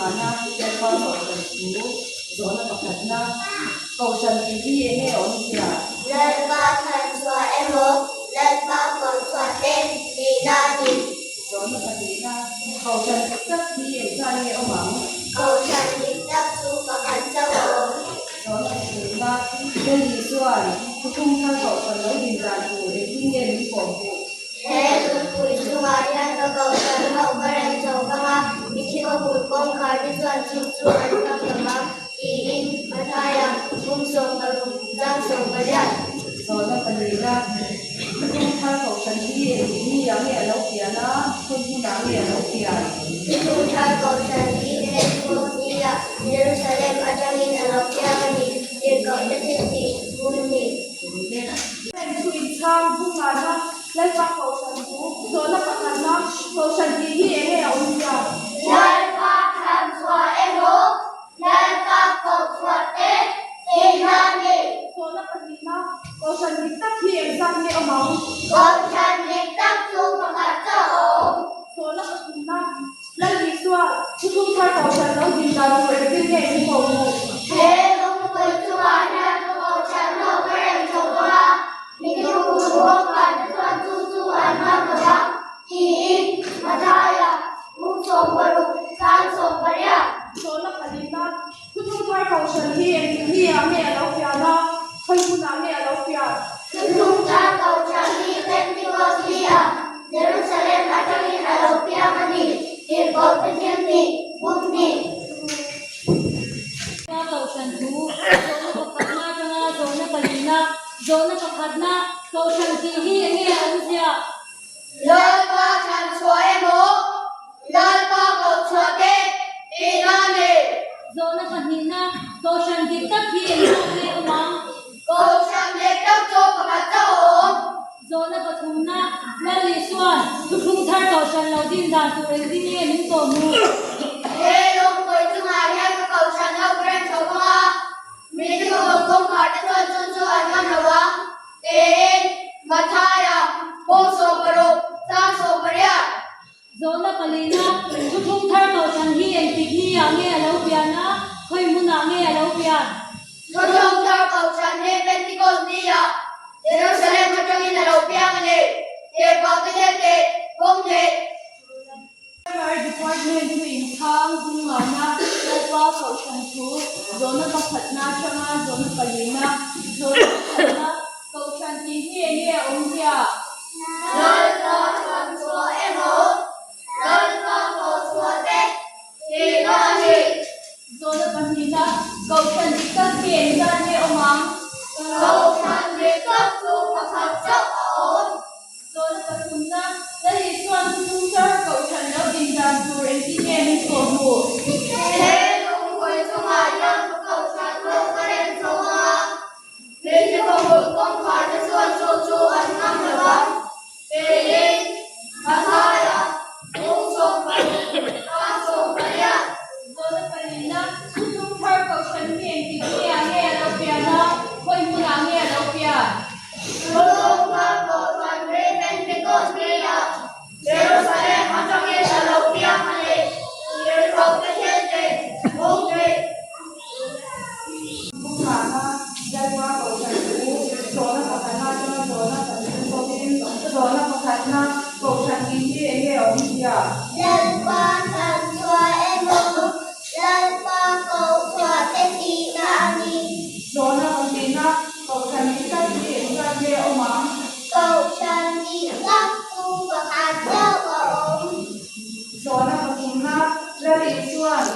ngana Lalpa Kohhran thu zawhna pakhatna Kohhran tih hi eng nge a awmzia? Lalpa thlanchhuah emaw Lalpa kohchhuah te tihna a ni. Zawhna pahnihna Kohhran dik tak hi engzah nge awm ang? Kohhran dik tak chu pakhat chauh a awm. Zawhna pathumna Lal Isua'n thuthlung thar Kohhran lo din dan tur engtin nge min kawhhmuh? He lungpui chungah hian ka kohhran ho ka rem chho vang a, mithi ka hmuh kawngkhar te chuan chu chu an kam lo vang, tiin Mathaia bung 60 chang 18. Zawhna pahnihna, Thuthlung thar kohhran hi engtik ni ah nge a lo pian a, hun hmunah nge a lo pian? Thuthlung thar kohhran hi Pentecost ni ah Jerusalem atangin a lo piang a ni, tirhkohte thiltih bung hnih. Heng thu inchhang bung ngana Lalpa Kohhran thu zawhna pakhatna Kohhran tih hi eng nge a awmzia? Lalpa thlanchhuah emaw Lalpa kohchhuah te tihna a ni. Zawhna pahnihna Kohhran dik tak hi engzat nge awm ang? Kohhran dik tak chu pakhat chauh a awm. Zawhna pathumna Lal Isua, thuthlung thar Kohhran lo din dan tur engtin nge in kawhhmuh? He lungpui chungah hian ka Kohhran ho ka rem chho vang a, mitthi hmuh kawngkhar te chuan chu chu an ngam lo va, tiin Mathaia bung 60 chang 18. Zawhna palina, Thuthlung thar Kohhran hi engtik ni ah nge a lo pian a, khawi hmunah nge a lo pian? Thuthlung thar Kohhran hi Pentecost ni ah Jerusalem atangin a lo piang a ni, Tirhkohte thiltih bum hnih. Ka Kohhran thu, zawhna pakhatna atanga zawhna palina, zawhna pakhatna Kohhran tih hi enge a awmzia? Lalpa thlanchhuah emaw, Lalpa kohchhuah te tihna a ni. Zawhna pahnihna, Kohhran dik tak hi engzawk nge awm ang? Kohhran dik tak chu pakhat chauh a awm. Zawhna pathumna, Lal Isua'n thuthlung thar Kohhran lo din dan tur engtin nge min kawhhmuh? He lungpui chungah hian ka Kohhran ho ka rem chho vang a, mi chu ka kawngkhar te chuan chu chu an ngam lo ang. Tiin Mathaia bawm 60 chang 18. Zawhna palina, Thuthlung thar Kohhran hi engtik ni ah nge a lo pian a, khawi hmunah nge a lo pian? Thuthlung thar Kohhran hi Pentecost ni ah Jerusalem atangin a lo piang a ni. Tirhkohte thiltih, bawm hnih. Primary Department chu inchhang hung ngana Lalpa Kohhran thu zawhna pakhatna atanga zawhna palina zawhna pakhatna Kohhran tih hi eng nge a awmzia? Lalpa thlanchhuah emaw Lalpa kohchhuah te tihna a ni. Zawhna pahnihna Kohhran dik tak hi engzat nge awm ang? Kohhran dik tak chu pakhat chauh a awm. Zawhna pathumna, Lal Isua'n thuthlung thar Kohhran lo din dan tur engtin nge min kawhhmuh? He lungpui chungah hian ka Kohhran ho ka rem chho ang a, Hmeichhe kawhhmuh kawngkhar te chuan chu chu an ngam lo va, tiin Mathaia bung 60 chang 18. Zawhna pahnihna, Thuthlung thar Kohhran hi engtik nge ah nge a lo pian a, khawi hmunah nge a lo pian? Thuthlung thar Kohhran hi Pentecost ni-ah Jerusalem atangin a lo piang a ni, Tirhkohte thiltih bung hnih. Bungana Lalpa Kohhran chu zawhna pakhatna atanga zawhna pahnihna zawkin zawhna pakhatna Kohhran tih hi eng nge a awmzia? Lalpa thlanchhuah emaw Lalpa kohchhuah te tihna a ni. Zawhna pahnihna Kohhran dik tak hi engzat nge a awm ang? Kohhran dik tak chu pakhat chauh a awm. Zawhna pathumna, Lal Isua'n.